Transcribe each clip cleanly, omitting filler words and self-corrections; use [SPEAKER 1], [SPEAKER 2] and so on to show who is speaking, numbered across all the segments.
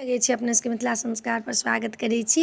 [SPEAKER 1] लगै छी अपने सबके मिथिला संस्कारपर स्वागत करै छी।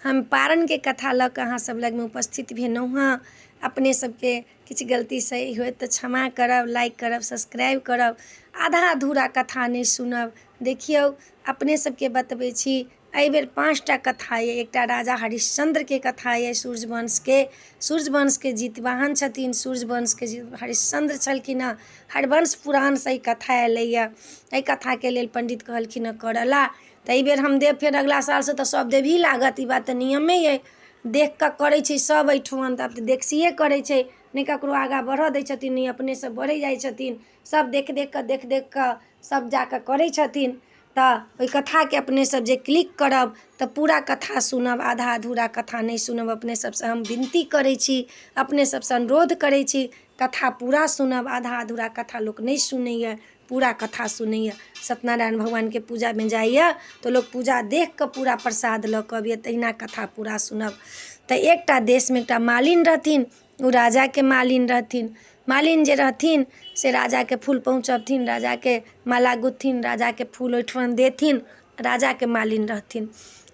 [SPEAKER 1] हम पारनके कथा लऽ कऽ अहाँ सब लगमे उपस्थित भेलहुँ हँ। अपने सबके किछु गलती सही होय तऽ क्षमा करब, लाइक करब, सब्सक्राइब करब, आधा अधूरा कथा नहि सुनब। देखियौ, अपने सबके बतबै छी, एहिबेर 5टा कथा अइ। एकटा राजा हरिश्चन्द्रके कथा अइ, सूर्यवंशके सूर्यवंशके जितवाहन छथिन, सूर्यवंशके हरिश्चन्द्र छलखिन हँ। हरिवंश पुराणसँ ई कथा एलैए। एहि कथाके लेल पण्डित कहलखिन हँ करऽ लए, तऽ एहिबेर हम देब, फेर अगिला सालसँ तऽ सब देबही लागत। ई बात तऽ नियमे अइ, देख कऽ करै छै सब एहिठमन। तऽ आब तऽ देखसीए करै छै, नहि ककरो आगाँ बढ़ऽ दै छथिन, नहि अपनेसँ बढ़ै जाइ छथिन। सब देख देख कऽ, देख देख कऽ सब जा कऽ करै छथिन। तऽ ओहि कथाके अपने सब जे क्लिक करब तऽ पूरा कथा सुनब, आधा अधूरा कथा नहि सुनब। अपने सबसँ हम विनती करै छी, अपने सबसँ अनुरोध करै छी, कथा पूरा सुनब। आधा अधूरा कथा लोक नहि सुनैए, पूरा कथा सुनैए। सत्यनारायण भगवानके पूजामे जाइए तऽ लोक पूजा देख कऽ पूरा प्रसाद लऽ कऽ अबैए, तहिना कथा पूरा सुनब। तऽ एकटा देशमे एकटा मालिन रहथिन, ओ राजाके मालिन रहथिन। मालिन जे रहथिन से राजाके फूल पहुँचबथिन, राजाके माला गुथथिन, राजाके फूल ओहिठमन देथिन, राजाके मालिन रहथिन।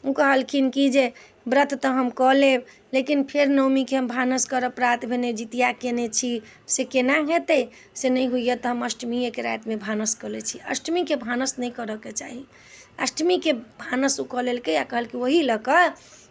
[SPEAKER 1] ओ कहलखिन कि जे व्रत तऽ हम कऽ लेब, लेकिन फेर नवमीके हम भानस करब, प्रात भेने जितिया कयने छी, से केना हेतै? से नहि होइए तऽ हम अष्टमिएके रातिमे भानस कऽ लै छी। अष्टमीके भानस नहि करयके चाही। अष्टमीके भानस ओ कऽ लेलकै आ कहलकै ओही लऽ कऽ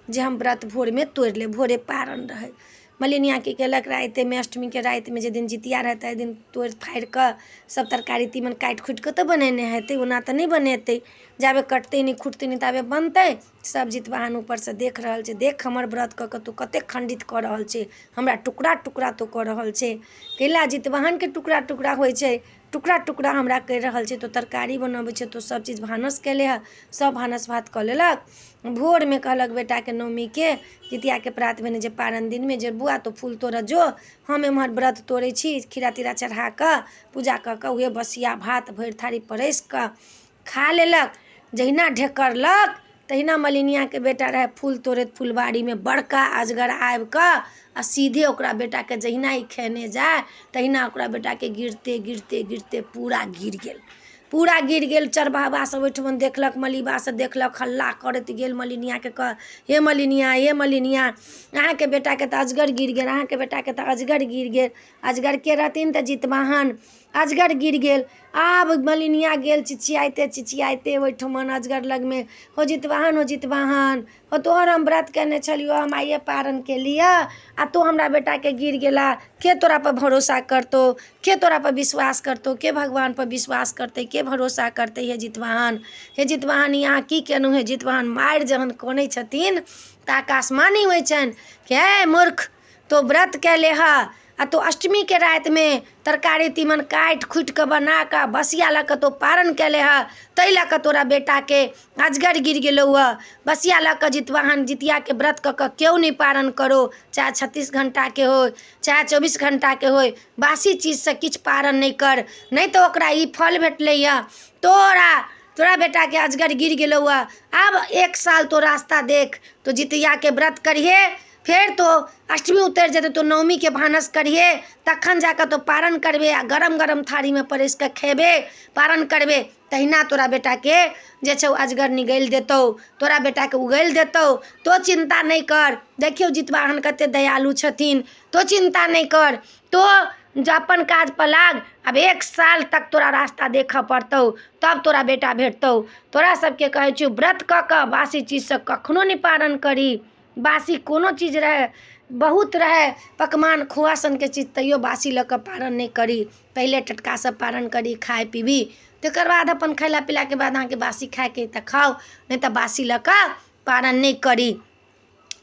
[SPEAKER 1] जे हम व्रत भोरमे तोड़ि लेब, भोरे पारन रहै। मलिनिया की केलक? रातिमे, अष्टमीके रातिमे, जाहि दिन जितिया रहै ताहि दिन तोड़ि फाड़ि कऽ सब तरकारी तीमन काटि खुटि कऽ तऽ बनेने हेतै, ओना तऽ नहि बनेतै। जाबे कटतै नहि, खुटतै नहि, ताबे बनतै? सब जितवाहन ऊपरसँ देख रहल छै। देख, हमर व्रत कऽ कऽ तू कतेक खण्डित कऽ रहल छै, हमरा टुकड़ा टुकड़ा तू कऽ रहल छै। कैला जितवाहनके टुकड़ा टुकड़ा होइ छै? टुकड़ा टुकड़ा हमरा करि रहल छै। तो तरकारी बनबै छै, तो सब चीज भानस केले हँ। सब भानस भात कऽ लेलक। भोरमे कहलक बेटाके, नवमीके जितियाके प्रात भेने जे पारन दिनमे, जे बौआ तो फूल तोड़ऽ जो, हम एम्हर व्रत तोड़ै छी। खीरा तीरा चढ़ा कऽ, पूजा कऽ कऽ उएह बसिया भात भरि थारी परसि कऽ खा लेलक। जहिना ढेकरलक तहिना मलिनियाके बेटा रहै फूल तोड़ैत फुलबाड़ीमे, बड़का अजगर आबि कऽ आ सीधे ओकरा बेटाके जहिना ई खेने जाय तहिना ओकरा बेटाके गिरते गिरते गिरते पूरा गिर गेल, पूरा गिर गेल। चरवाहा सब ओहिठमन देखलक, मलिबा सब देखलक, हल्ला करैत गेल मलिनियाके कह, हे मलिनिया, हे मलिनिया, अहाँके बेटाके तऽ अजगर गिर गेल, अहाँके बेटाके तऽ अजगर गिर गेल। अजगर के रहथिन? तऽ जितवाहन। अजगर गिर गेल। आब मलिनिया गेल चिचियाइते चिचियाइते ओहिठमन अजगर लगमे, हो जितवाहन, हो जितवाहन, हो तोहर हम व्रत कयने छलियौ, हम आइए पारन केलियै आ तू हमरा बेटाके गिर गेला। के तोरा पर भरोसा करतौ? के तोरा पर विश्वास करतौ? के भगवानपर विश्वास करतै? के भरोसा करतै? हे जितवाहन, हे जितवाहन, ई अहाँ की केलहुँ? हे जितवाहन! मारि जहन कनै छथिन तऽ आकाशवाणी होइ छनि कि हे मूर्ख, तो व्रत कयले हऽ आ तू अष्टमीके रातिमे तरकारी तीमन काटि खुटि कऽ बना कऽ बसिया लऽ कऽ तू पारन केले हऽ, ताहि लऽ कऽ तोरा बेटाके अजगर गिर गेलौ हऽ। बसिया लऽ कऽ जितवाहन जितियाके व्रत कऽ कऽ केओ नहि पारन करो, चाहे 36 घण्टाके होय, चाहे 24 घण्टाके होय। बासी चीजसँ किछु पारन नहि कर, नहि तऽ ओकरा ई फल भेटलैए, तोरा बेटाके अजगर गिर गेलौ हऽ। आब एक साल तो रास्ता देख, तो जितियाके व्रत करिहे, फेर तो अष्टमी उतरि जेतै तो नवमीके भानस करिहे, तखन जा कऽ तो पारन करबे आ गरम गरम थारीमे परसि कऽ खेबे, पारन करबे, तहिना तोरा बेटाके जे छौ अजगर निगलि देतौ, तोरा बेटाके उगलि देतौ। तो चिन्ता नहि कर। देखियौ जितवाहन कते दयालु छथिन। तो चिन्ता नहि कर, तो जे अपन काजपर लाग। आब एक साल तक तोरा रास्ता देखऽ पड़तौ, तब तोरा बेटा भेटतौ। तोरा सबके कहै छियौ, व्रत कऽ कऽ बासी चीजसँ कखनो नहि पारन करी। बासी कोनो चीज रहै, बहुत रहै पकवान खोआ सनके चीज, तैयो बासी लऽ कऽ पारन नहि करी। पहिले टटकासँ पारन करी, खाइ पीबी, तकर बाद अपन खयला पीलाके बाद अहाँके बासी खायके अइ तऽ खाउ, नहि तऽ बासी लऽ कऽ पारन नहि करी।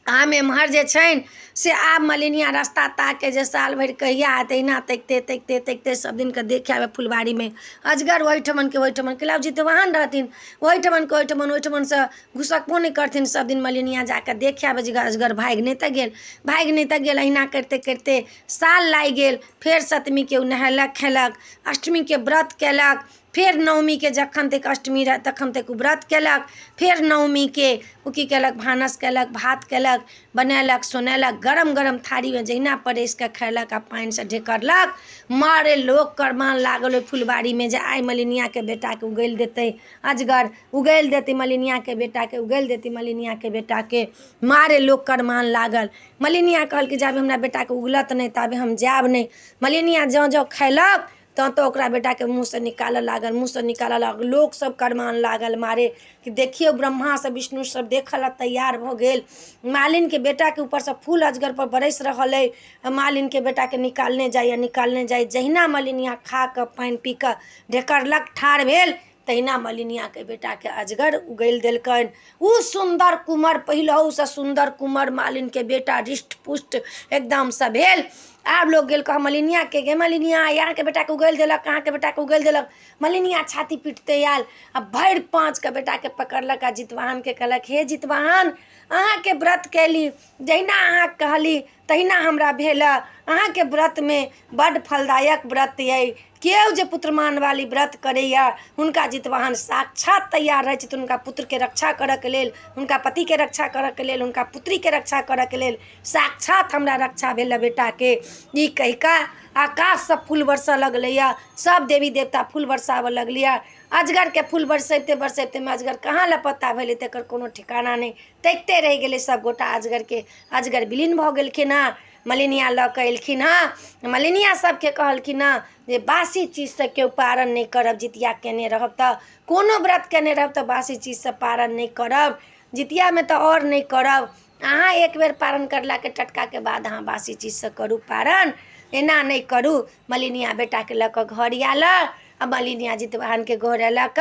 [SPEAKER 1] आम एम्हर जे छनि से आब मलिनिया रस्ता ताके जे साल भरि कहिया हेतै। एहिना तकिते तकिते तकिते सब दिनके देखे आबै फुलबाड़ीमे अजगर, ओहिठमनके ओहिठमन कैला जितवाहन रहथिन, ओहिठमनके ओहिठमन, ओहिठमनसँ घुसकबो नहि करथिन। सब दिन मलिनिया जाकऽ देखे आबै जे अजगर भागि नहि तऽ गेल, भागि नहि तऽ गेल। अहिना करिते करिते साल लागि गेल। फेर सतमीके ओ नहेलक खेलक, अष्टमीके व्रत केलक। फेर नवमीके जखन तक अष्टमी रहै तखन तक ओ व्रत कयलक। फेर नवमीके ओ की कयलक? भानस कयलक, भात कयलक, बनेलक सोनेलक, गरम गरम थारीमे जहिना परसि कऽ खयलक आ पानिसँ ढेकरलक। मारे लोक करमान लागल ओहि फुलबाड़ीमे जे आइ मलिनियाके बेटाके उगलि देतै अजगर, उगलि देतै मलिनियाके बेटाके, उगलि देतै मलिनियाके बेटाके। मारे लोक करमान लागल। मलिनिया कहलकै, जाबे हमरा बेटाके उगलत नहि ताबे हम जायब नहि। मलिनिया जँ जँ खयलक तँ तऽ ओकरा बेटाके मुँहसँ निकालऽ लागल, मुँहसँ निकालऽ लागल। लोकसभ करमान लागल मारे कि देखियौ, ब्रह्मासँ विष्णु सभ देखऽ लए तैयार भऽ गेल। मालिनके बेटाके ऊपरसँ फूल अजगरपर बरसि रहल अइ, मालिनके बेटाके निकालने जाइए, निकालने जाइए। जहिना मलिनिया खा कऽ पानि पी कऽ ढेकरलक, ठाढ़ भेल, तहिना मलिनियाके बेटाके अजगर उगलि देलकनि। ओ सुन्दर कुमर, पहिलहुसँ सुन्दर कुमर मालिनके बेटा हृष्ट पुष्ट एकदमसँ भेल। आब लोक गेल कह मलिनियाके, गे मलिनिया, अहाँके बेटाके उगलि देलक, अहाँके बेटाके उगलि देलक। मलिनिया छाती पीटते आयल आ भरि पाँचके बेटाके पकड़लक आ जितवाहनके कहलक, हे जितवाहन, अहाँके व्रत कयली, जहिना अहाँ कहली तहिना हमरा भेल। अहाँके व्रतमे बड्ड फलदायक व्रत अइ। केओ जे पुत्रमानवाली व्रत करैए, हुनका जितवाहन साक्षात तैयार रहै छथिन हुनका पुत्रके रक्षा करऽके लेल, हुनका पतिके रक्षा करऽके लेल, हुनका पुत्रीके रक्षा करऽके लेल। साक्षात हमरा रक्षा भेल बेटाके। ई कहि कऽ आकाशसँ फूल बरसऽ लगलैए, सभ देवी देवता फूल बरसाबऽ लगलैए। अजगरके फूल बरसैते बरसैतेमे अजगर कहाँ लापता भेलै तकर कोनो ठिकाना नहि। तकिते रहि गेलै सभगोटा अजगरके। अजगर विलीन भऽ गेलखिन हँ। मलिनिया लऽ कऽ एलखिन हँ। मलिनिया सभके कहलखिन हँ जे बासी चीजसँ केओ पारण नहि करब। जितिया कयने रहब तऽ, कोनो व्रत कयने रहब तऽ बासी चीजसँ पारण नहि करब, जितियामे तऽ आओर नहि करब। अहाँ एक बेर पारण करलाके टटकाके बाद अहाँ बासी चीजसँ करू पारण, एना नहि करू। मलिनिया बेटाके लऽ कऽ घर आयल आ मलिनिया जितवाहनके घर अयलक।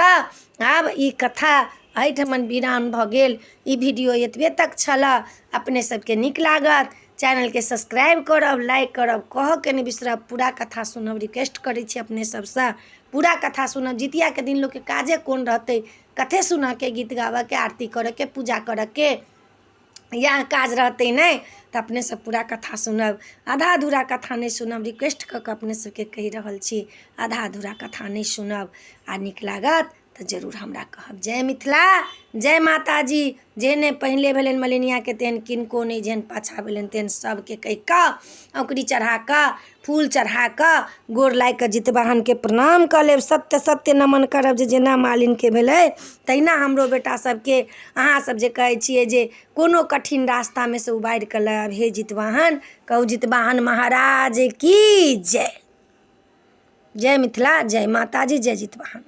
[SPEAKER 1] आब ई कथा एहिठमन विराम भऽ गेल। ई वीडियो एतबे तक छलऽ। अपने सबके नीक लागत, चैनलके सब्सक्राइब करब, लाइक करब, कहऽके नहि बिसरब। पूरा कथा सुनब, रिक्वेस्ट करै छी अपने सबसँ, पूरा कथा सुनब। जितियाके दिन लोकके काजे कोन रहतै? कथे सुनऽके, गीत गाबऽके, आरती करऽके, पूजा करऽके, इएह काज रहतै ने? तऽ अपने सब पूरा कथा सुनब, आधा अधूरा कथा नहि सुनब। रिक्वेस्ट कऽ कऽ अपने सबके कहि रहल छी, आधा अधूरा कथा नहि सुनब। आ नीक लागत तऽ जरूर हमरा कहब। जय मिथिला, जय माताजी। जेहने पहिले भेलनि मलिनियाके तेहन किनको नहि, जेहन पाछाँ भेलनि तेहन सभके कहि कऽ औँकरी चढ़ा कऽ, फूल चढ़ा कऽ, गोर लागि कऽ जितवाहनके प्रणाम कऽ लेब। सत्य सत्य नमन करब जे जेना मालिनके भेलै तहिना हमरो बेटा सबके अहाँ सब जे कहै छियै जे कोनो कठिन रास्तामे से उबारि कऽ लायब। हे जितवाहन, कहू जितवाहन महाराज की जय। जय मिथिला, जय माताजी, जय जितवाहन।